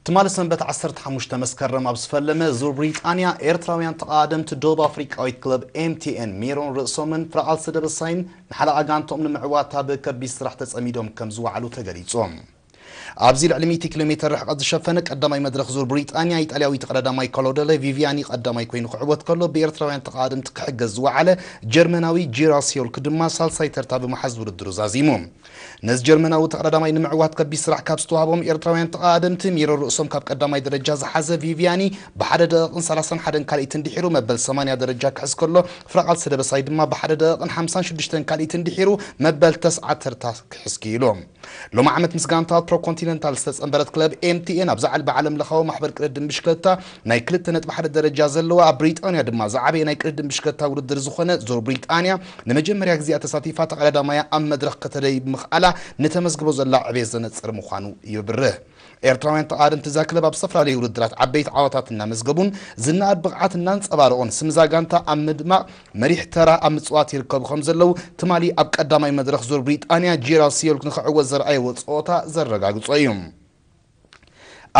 ትማሊ ሰንበት ዓሰርተ ሓሙሽተ መስከረም ኣብ ዝፈለመ ዙር ብሪጣንያ፣ ኤርትራውያን ተቓደምቲ ደቡብ ኣፍሪቃዊት ክለብ ኤምቲኤን ሜሮን ርእሶምን ፍራቓልሲ ደበሳይን ንሓለቓ ጋንትኦም ንምዕዋት ኣብ ከቢድ ስራሕ ተጸሚዶም ከም ዝወዓሉ ተገሊጹ። ኣብዚ ልዕሊ ሚእቲ ኪሎ ሜተር ርሕቀት ዝሸፈነ ቀዳማይ መድረኽ ዙር ብሪጣንያ፣ ኢጣልያዊ ተቐዳዳማይ ካሎደለ ቪቪያኒ ቀዳማይ ኮይኑ ክዕወት ከሎ፣ ብኤርትራውያን ተቓደምቲ ክሕገዝ ዝወዓለ ጀርመናዊ ጂራ ሲዮልክ ድማ ሳልሳይ ተርታ ብምሓዝ ውድድሩ ዛዚሙ። ነዚ ጀርመናዊ ተቐዳዳማይ ንምዕዋት ከቢድ ስራሕ ካብ ዝተዋህቦም ኤርትራውያን ተቐዳደምቲ፣ ሜሮን ርእሶም ካብ ቀዳማይ ደረጃ ዝሓዘ ቪቪያኒ ብሓደ ደቂቕን ሰላሳን ሓደን ካልኢትን ድሒሩ መበል ሰማንያ ደረጃ ክሕዝ ከሎ፣ ፍራቓልሲ ደበሳይ ድማ ብሓደ ደቂቕን ሓምሳን ሽዱሽተን ካልኢትን ድሒሩ መበል ተስዓ ተርታ ክሕዝ ክኢሉ። ሎም ዓመት ምስ ጋንታ ፕሮኮንቲነንታል ዝተጸንበረት ክለብ ኤምቲኤን ኣብዛ ዓል ብዓለም ለኻዊ ማሕበር ቅድድም ብሽክለታ ናይ ክልተ ነጥቢ ሓደ ደረጃ ዘለዋ፣ ኣብ ብሪጣንያ ድማ ዝዓበየ ናይ ቅድድም ብሽክለታ ውድድር ዝኾነ ዙር ብሪጣንያ ንመጀመርያ ግዜኣ ተሳቲፋ ተቐዳዳማያ ኣብ መድረኽ ከተደይብ ምኽኣላ ንተመዝግቦ ዘላ ዕቤት ዘነጽር ምዃኑ ይብርህ። ኤርትራውያን ተቓደምቲ እዛ ክለብ ኣብ ዝተፈላለዩ ውድድራት ዓበይቲ ዓወታት እናመዝገቡን ዝነኣድ ብቕዓት እናንጸባረቑን ስም እዛ ጋንታ ኣብ ምድማቕ መሪሕ ተራ ኣብ ምጽዋት ይርከቡ ከም ዘለዉ ትማሊ ኣብ ቀዳማይ መድረኽ ዙር ብሪጣንያ ጂራ ሲዮልክ ንኽዕወት ዘርኣየዎ ጸወታ ዘረጋግጾ እዩ።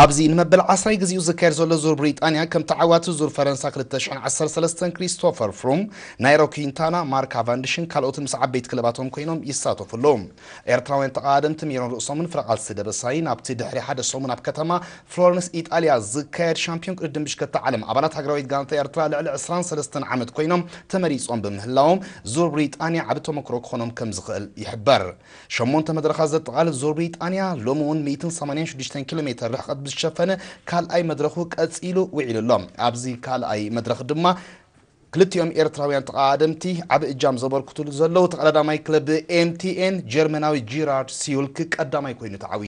ኣብዚ ንመበል ዓስራይ ግዜኡ ዝካየድ ዘሎ ዙር ብሪጣንያ ከም ተዓዋቲ ዙር ፈረንሳ ክልተ ሽሕን ዓሰርተ ሰለስተን ክሪስቶፈር ፍሩም፣ ናይሮ ኪንታና፣ ማርክ ካቫንድሽን ካልኦትን ምስ ዓበይቲ ክለባቶም ኮይኖም ይሳተፉ ኣለዉ። ኤርትራውያን ተቓደምቲ ሜሮን ርእሶምን ፍራቓልሲ ደበሳይን ኣብቲ ድሕሪ ሓደ ሰሙን ኣብ ከተማ ፍሎረንስ ኢጣልያ ዝካየድ ሻምፒዮን ቅድድም ብሽክለታ ዓለም ኣባላት ሃገራዊት ጋንታ ኤርትራ ልዕሊ ዕስራን ሰለስተን ዓመት ኮይኖም ተመሪጾም ብምህላዎም ዙር ብሪጣንያ ዓቢ ተመክሮ ክኾኖም ከም ዝኽእል ይሕበር። ሸሞንተ መድረኻት ዘጠቓልል ዙር ብሪጣንያ ሎሚ እውን ሚእትን ሰማንያን ሽዱሽተን ኪሎ ሜተር ርሕቐት ብዝሸፈነ ካልኣይ መድረኹ ቀጺሉ ውዒሉ ኣሎ። ኣብዚ ካልኣይ መድረኽ ድማ ክልቲኦም ኤርትራውያን ተቓደምቲ ዓቢ እጃም ዘበርክቱሉ ዘለዉ ተቐዳዳማይ ክለብ ኤምቲኤን ጀርመናዊ ጂራርድ ሲዩልክ ቀዳማይ ኮይኑ ተዓዊቱ።